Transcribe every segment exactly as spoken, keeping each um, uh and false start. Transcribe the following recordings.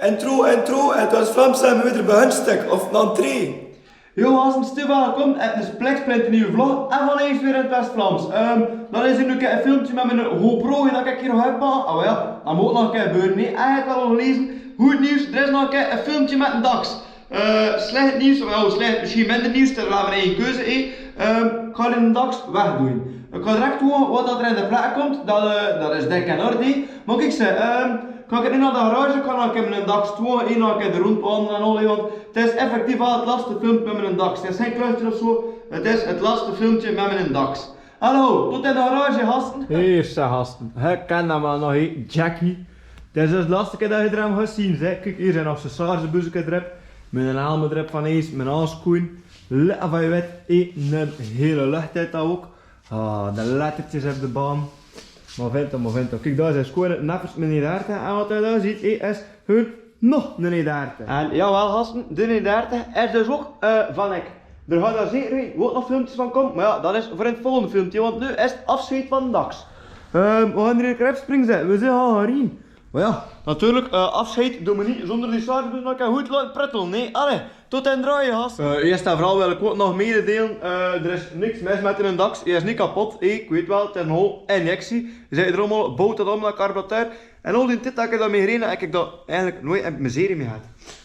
Intro, intro, 't West-Vlaams, en weer bij Hunstek, of dan drie. Yo, hassen, Steve, welkom. 't Is Plex Plint, 'n nuuj vlog. En vanaaf weer in 't West-Vlaams. Ehm, dat is nu 'n kier 'n filmke mit mien GoPro, dat ik hier nog heb. Ah, wel, dat moet nog 'n kier gebeuren, nee. En ge het 't al gelezen. Good nieuws, d'r is nog 'n kier 'n filmke mit 'nen daks. Eh, slecht nieuws, of wel slecht, misschien minder nieuws, dat is wel mijn eigen keuze, hè. Ehm, ik ga 'nen daks wegdoen. Ik ga direct gewoon wat dat er in de plaats komt, dat, eh, dat is dik in orde. Maar kijk, ze, ehm, Kan ik nu nao de garage, kan ik mien daks doon, en dan kan ik de rondbaan en al, want 't is effectief al 't latste filmke mit mien daks. 't Is gein kluitje of zo, 't is 't latste filmke mit mien daks. Hallo, tot in de garage, hassen. Hier, ze hassen. He kan allemaal nog, hè, Jackie. 't Is dus de latste kier dat ge d'r aan gezien, zeg. Kijk, hier zijn nog accessoires, buzeke drep. Mien helm drep van eens, mien handschoen. Lava je wet, in een hele lucht, hè, dat ook. Ah, de lettertjes op de baan. Momento, momento. Kijk, daar zijn schone nappers, meneer Daarte. En wat u daar ziet, is hun nog meneer Daarte. En jawel, hassen, de meneer Daarte is dus ook, eh, van ik. Er gaat daar zeker weten ook nog filmpjes van komen. Maar ja, dat is voor in 't volgende filmpje, want nu is 't afscheid van 'nen daks. Ehm, we gaan hier een krepspring zetten. We zijn al hierin. Maar ja, natuurlijk, eh, afscheid doen we niet zonder die saribus nog 'n kier goed laten pruttelen, nee? Allee, tot in draaien, hassen. Eh, eerst en vooral wil ik ook nog mededelen, eh, er is niks mis met 'nen daks. Hij is niet kapot. Ik weet wel, 't is 'n hol injectie. Ze zeiden er allemaal, boot dat allemaal, carburateur. En al dien tied dat ik d'r mei gereje, ik heb dat eigenlijk nooit 'n miserie mei gehad.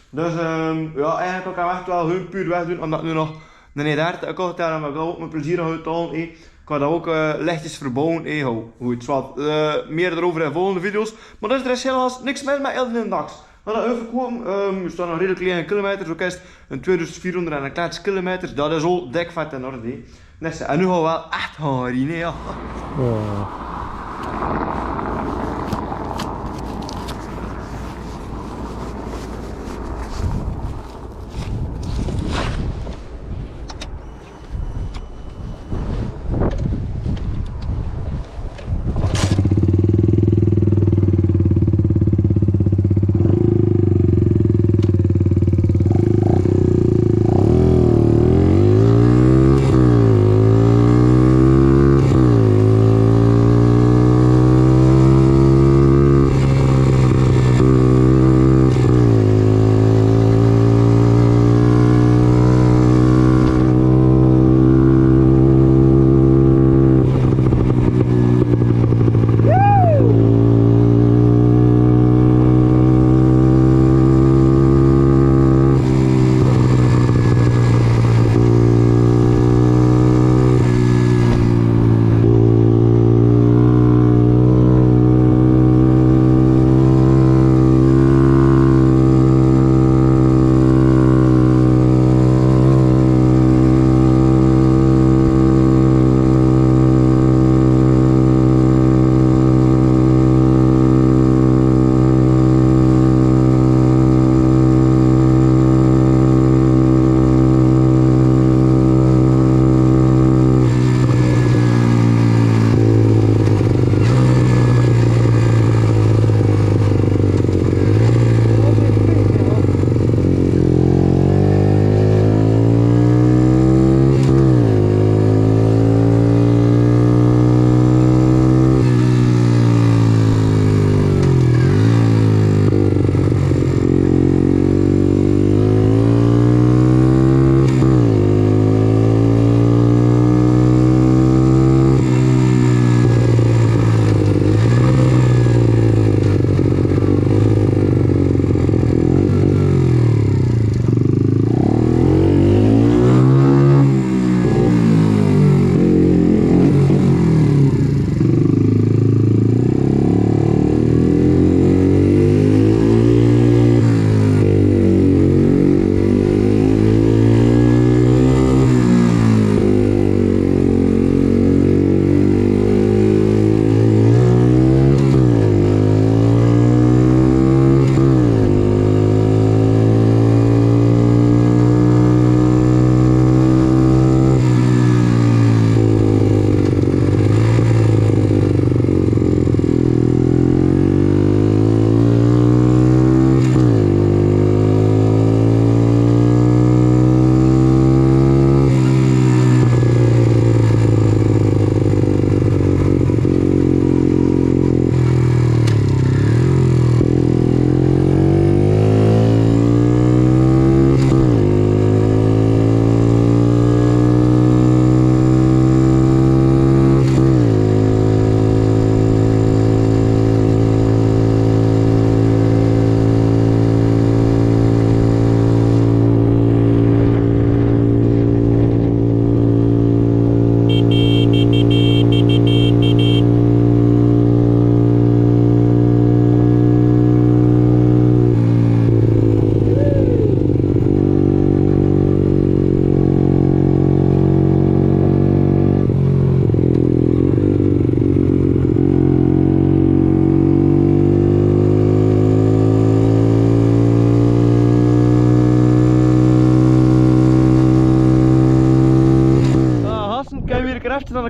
Dus, ehm, ja, eigenlijk kan ik hem echt wel gewoon puur wegdoen, omdat nu nog 'nen Daarte, ik kan 't daar, maar ik wil ook met plezier gaan uithalen, hè. Ik ga dat ook, eh, lichtjes verbouwen, hè. Ho, goed, zwart. Eh, meer daarover in volgende video's. Maar dus, er is helaas niks mis met 'nen daks. Maar dat even gewoon, ehm, we staan nog redelijk klein in kilometers. Ook is 'n tweeduizend vierhonderd en 'n klets kilometers. Dat is al dik vet in orde, hè. Nesse, en nu gaan we wel echt gaan rijden, ja. Oh.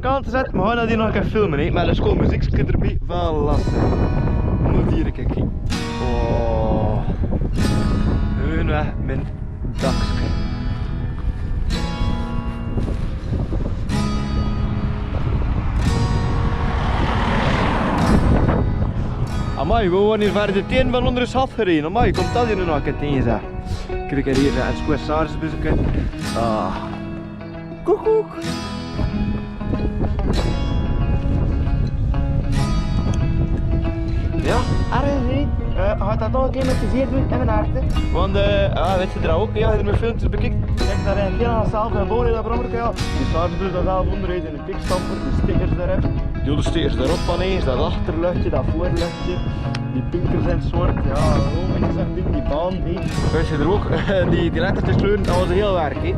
Kantesat, me hana dien nahka filmen, eh? Meilis koo muziek skidder bi, wal las. Mul direk eki. Oh. Hun wä min dakske. Amai, we wani värde tien wal onder salferin. Amai, kom dat in nahka tien sa. Krik er hier, en square sars buske. Ah. Koekoek. Ja, arre, zie. Eh, had dat al een keer met de zeer doen en mijn harte. Want, eh, ja, weet je, er ook, ja, als je mijn filmpjes bekijkt. Kijk, daar een keer aan de zaal van Boni, dat brommerke, ja. Die sars bus, dat is al wonderheid in de kickstamper, die stickers daar heb. Die stickers daarop van eens, dat achterluchtje, dat voorluchtje. Die pinkers in 't zwart, ja, oh, en zo'n ding, die baan, hè. Weet je, er ook, die, die letters te kleuren, dat was heel werk, hè.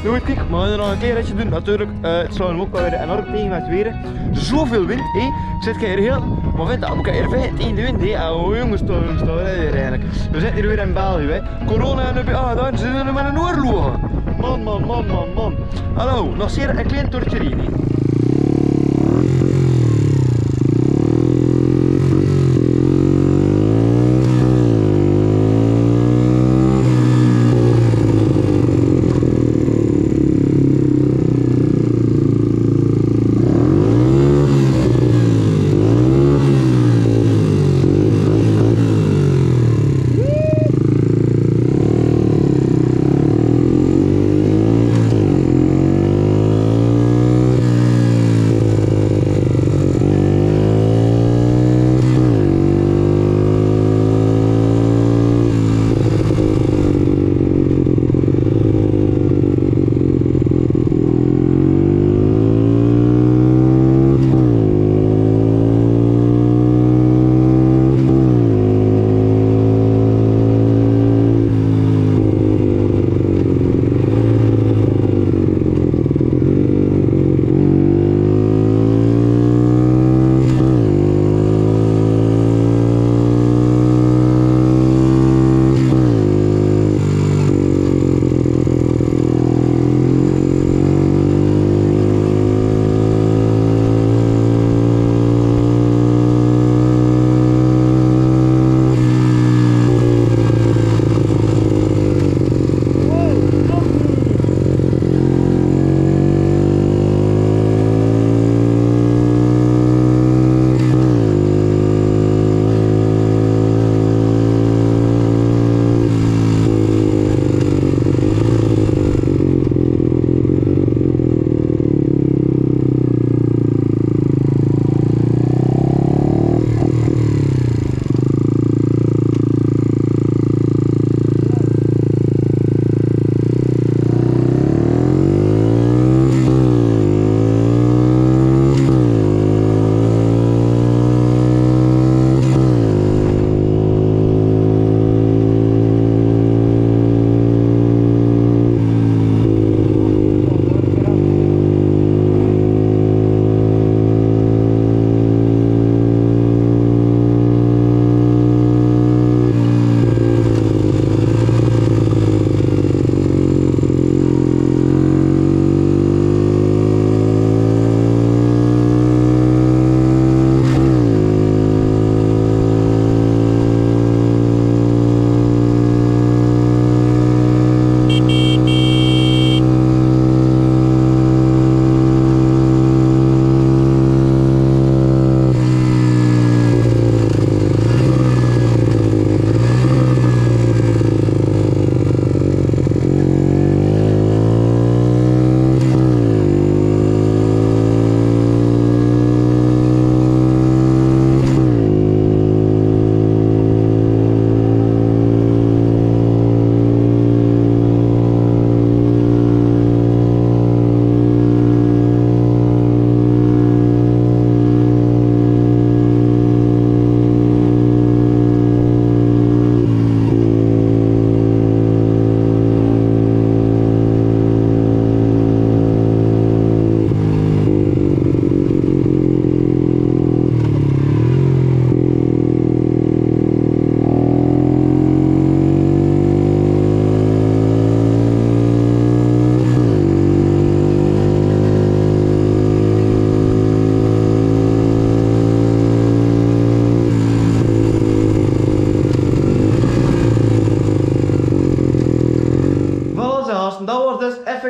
Noe, kiek, me hana nog een klein ritje doen, natuurlijk. Eh, 't zou hem ok waal weer 'n aardig tegenwind wezen. Zoväöl wind, hè. Zit geer heel, maar vindt dat, oké, er vindt in de wind, hè. Oh, jonges, toch, jonges, toch, hè, eigenlijk. We zitten hier weer in België, hè. Corona en de, ah, dan zitten we maar in oorlog. Man, man, man, man, man. Hallo, nog zeer een klein tortje hier.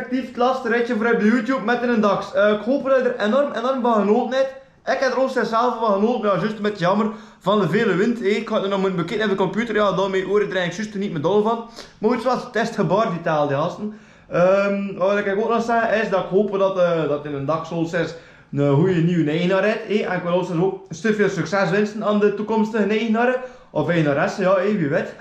Effectief 't laste retsje veur op YouTube mit 'nen daks. Eh, ik haop dat geer d'r enorm, enorm van genaote het. Ik heb d'r ouch zelf van genaote, mer jao, zjus mit jaomer van de vele wind, hè. Ik had 't nog mótte bekieke op de computer, jao, dan mien oere drejje zjus neet mieë dol van. Mer good, zoewie 't is gebaar die taal, die gaste. Ehm, wat ik ouch nog zag, is dat ik haop dat, eh, dat 'nen daks zoewie 'ne goeie nieje eigenaar het, hè. En ik wil ouch zoewie 'n stuk väöl succes winse aan de toekomstige eigenaren. Of eigenaresse, jao, hè, wie wet.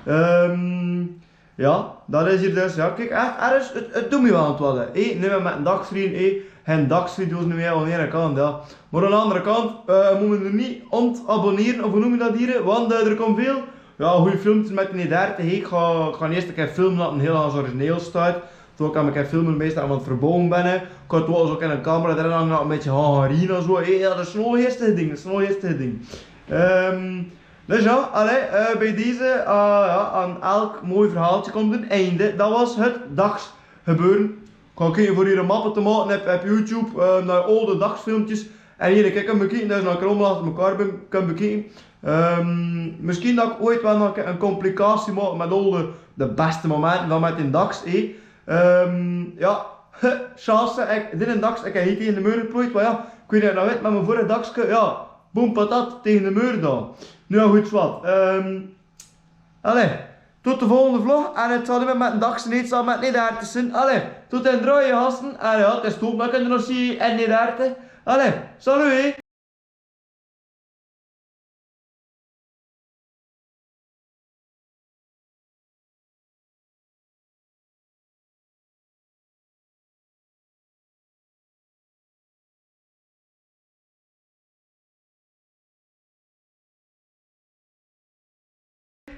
Ehm, Jao, dat is hie dus. Jao, kiek, ech, alles, 't, 't doot mie waal aan 't walle. Hè, neet mieë mit 'nen daks, vriend, hè. Gein daks, vriend, dus neet mieë aan de eine kant, jao. Mer aan de andere kant, eh, mót me d'r neet ontabonnere, of wie neum me dat hie, want, eh, d'r kómme väöl, jao, gooj filmkes mit die derde, hè. Ik gaon, ik gaon ieës 'ne kier filme dat 't hiel gans origineel steit. Toen kan ik 'ne kier filme, meistal aan 't verboewe bènne. Ik kan toen ouch 'ne camera d'r aan hange, 'n bietje harina zoe, hè. Jao, dat is 'n hiel heftig ding, dat is 'n hiel heftig ding. Ehm, Dus jao, allee, eh, bij deze, eh, jao, aan elk mooi verhaaltje kump 'n einde. Dat waas 't daksgebeuren. Kan kieke veur hie mappe te make op, op YouTube, eh, nao aw de daksfilmkes. En hie, kiek, kan bekieke, dat is nog 'ne kier allemaol achter mekaar be-, kan bekieke. Ehm, misschien dat ik ooit waal nog 'ne compilatie maak mit aw de, de beste momente van mit 'nen daks, hè. Ehm, jao, chance, ik, dit 'nen daks, ik heb hie taege de meur geplooid, mer jao, ik weit neet of geer 't nog wet, mer mien vörrig dakske, jao, boem patat, taege de meur dao. Noe jao, good, zoewie 't. Ehm, allee, tot de volgende vlog. En 't zal neet mieë mit 'nen daks, neet, zal mit 'nen derde zeen. Allee, tot den drojje, gaste. Allee, jao, 't is top, dan kan d'r nog zeen, 'nen derde. Allee, salut, hè.